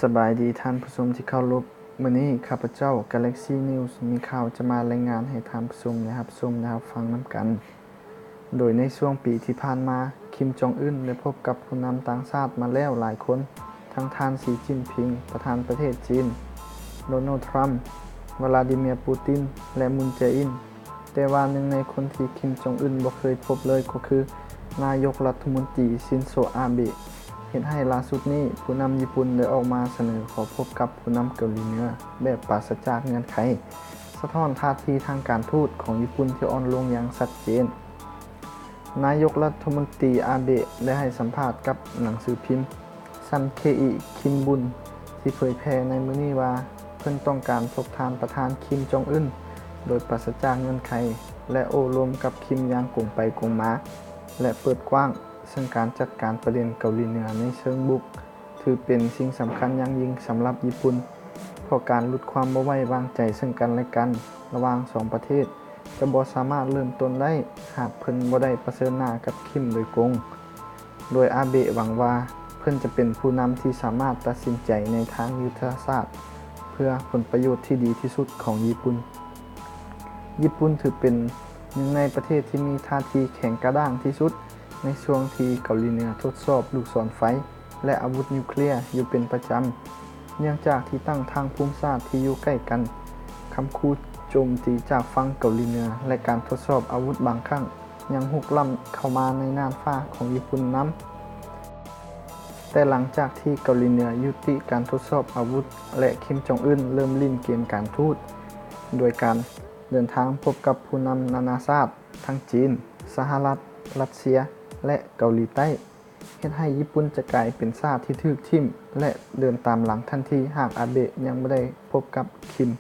ສະບາຍດີທ່ານຜູ້ຊົມທີ່ເຄົາລົບ. ມື້ນີ້ຂ້າພະເຈົ້າ Galaxy News ມີຂ່າວຈະມາລາຍງານໃຫ້ທ່ານຜູ້ຊົມໄດ້ຮັບຊົມ ແລະ ຮັບຟັງນຳກັນ. ໂດຍໃນຊ່ວງປີທີ່ຜ່ານມາ, ຄິມ ຈອງອຶນ ໄດ້ພົບກັບຜູ້ນຳຕ່າງຊາດມາແລ້ວຫຼາຍຄົນ, ທັງທ່ານ ສີ ຈິ້ນຜິງ ປະທານປະເທດຈີນ, ໂດນັລ ທຣຳ, ວລາດີເມຍ ປູຕິນ ແລະ ມູນ ແຈອິນ. ແຕ່ວ່າໜຶ່ງໃນຄົນທີ່ ຄິມ ຈອງອຶນ ບໍ່ເຄີຍພົບເລີຍກໍຄື ນາຍົກລັດຖະມົນຕີ ຊິນໂຊ ອາເບະ, ເຮັດໃຫ້ລ່າສຸດນີ້ຜູ້ນຳຍີ່ປຸ່ນໄດ້ອອກມາສະເໜີຂໍພົບກັບຜູ້ນຳເກົາຫຼີເໜືອແບບປາສະຈາກເງື່ອນໄຂ, ສະທ້ອນທ່າທີທາງການທູດຂອງຍີ່ປຸ່ນທີ່ອ່ອນລົງຢ່າງຊັດເຈນ. ນາຍົກລັດຖະມົນຕີ ອາເບະ ໄດ້ໃຫ້ສຳພາດກັບໜັງສືພິມ ຊັນເຄອິ ຄິມບຸນ ທີ່ເຜີຍແຜ່ໃນມື້ນີ້ວ່າ ເພິ່ນຕ້ອງການພົບທ່ານປະທານ ຄິມ ຈອງອຶນ ໂດຍປາສະຈາກເງື່ອນໄຂ ແລະ ໂອ້ລົມກັບ ຄິມ ຢ່າງກົງໄປກົງມາ ແລະ ເປີດກວ້າງ, ເຊິ່ງການຈັດການປະເດັນເກົາຫຼີເໜືອໃນເຊີງບຸກ ຖືເປັນສິ່ງສຳຄັນຢ່າງຍິ່ງສຳລັບຍີ່ປຸ່ນ, ເພາະການຫຼຸດຄວາມບໍ່ໄວ້ວາງໃຈເຊິ່ງກັນແລະກັນລະຫວ່າງສອງປະເທດ ຈະບໍ່ສາມາດເລີ່ມຕົ້ນໄດ້ ຫາກເພິ່ນບໍ່ໄດ້ປະເຊີນໜ້າກັບ ຄິມ ໂດຍກົງ, ໂດຍ ອາເບະ ຫວັງວ່າເພິ່ນຈະເປັນຜູ້ນຳທີ່ສາມາດຕັດສິນໃຈໃນທາງຍຸດທະສາດ ເພື່ອຜົນປະໂຫຍດທີ່ດີທີ່ສຸດຂອງຍີ່ປຸ່ນ. ຍີ່ປຸ່ນຖືເປັນໜຶ່ງໃນປະເທດທີ່ມີທ່າທີແຂງກະດ້າງທີ່ສຸດ ໃນຊ່ວງທີ່ເກົາຫຼີເໜືອທົດສອບລູກສອນໄຟ ແລະ ອາວຸດນິວເຄລຍຢູ່ເປັນປະຈຳ, ເນື່ອງຈາກທີ່ຕັ້ງທາງພູມສາດທີ່ຢູ່ໃກ້ກັນ, ຄຳຂູ່ໂຈມຕີຈາກຝັ່ງເກົາຫຼີເໜືອ ແລະ ການທົດສອບອາວຸດບາງຄັ້ງ ຍັງຮຸກລ້ຳເຂົ້າມາໃນນ່ານຟ້າຂອງຍີ່ປຸ່ນນຳ. ແຕ່ຫຼັງຈາກທີ່ເກົາຫຼີເໜືອຍຸຕິການທົດສອບອາວຸດ ແລະ ຄິມ ຈອງອຶນ ເລີ່ມຫຼິ້ນເກມການທູດ ໂດຍການເດີນທາງພົບກັບຜູ້ນຳນານາຊາດ ທັງຈີນ, ສະຫະລັດ, ຣັດເຊຍ ແລະ ເກົາຫຼີໃຕ້, ເຮັດໃຫ້ຍີ່ປຸ່ນຈະກາຍເປັນຊາດທີ່ຖືກຖິ້ມ ແລະ ເດີນຕາມຫຼັງທັນທີ ຫາກອາເບະຍັງບໍ່ໄດ້ພົບກັບ ຄິມ.